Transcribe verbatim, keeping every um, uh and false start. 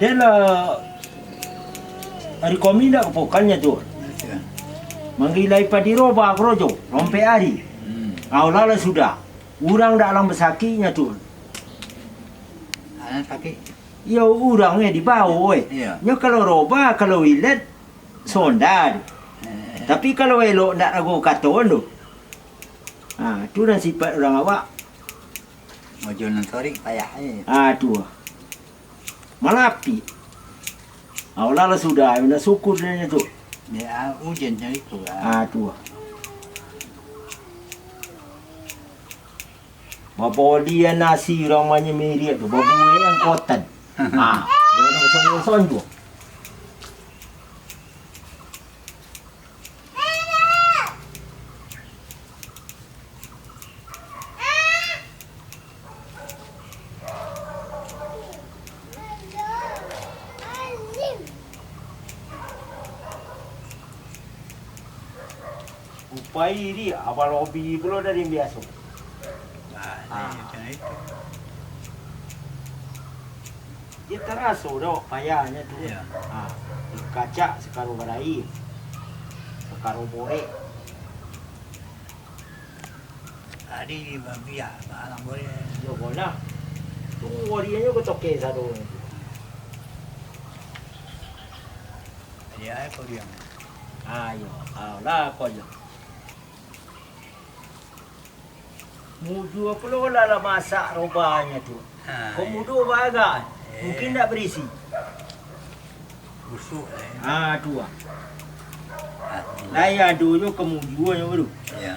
Dek lah, ari Komi ndak kapokannyo tu. Manggilai padi roba karajo, rompek ari. Hmm. Alah lah sudah. Urang ndak alang basakiknyo tu. Alang sakik? Iyo, urang eh di bawah eh. Iyo. Nyo kalau roba, kalau ilet, sonda tu. Eh. Tapi kalau elok ndak rago katon tu. Ha, tu nan sipat urang awak. Ojo nan sorik payah, eh. Ah, tu. Malapik. Ah, alah lah sudah, nak syukur dia tu. Ya, ujan cari tu lah. Ah, tu. Babolian nasi urang manyemiriak tu, babuai angkotan. Ah, dia nak sonyo-sonyo. Upai iri, abah lobi pulo dari biaso. Ah, ah. Iyo, itu. Dia taraso doh payahnyo tu. Iyo. Ha, kacak sakaro barai, sakaro borek. Tadi babiak, barang borek. Yo, bolah. Tunggu arianyo ko toke sado. Dia ai ko diam. Ayo, alah ko yo. Mudo pulo lah, lah masak robanyo tu. Ha, ko iyo. Mudo bagak. Eh. Mungkin ndak barisi. Busuk lah, eh. Ah, tu ah. Ah, tu. Lah, iyo, ado jo ko mudo nyo tu. Iyo.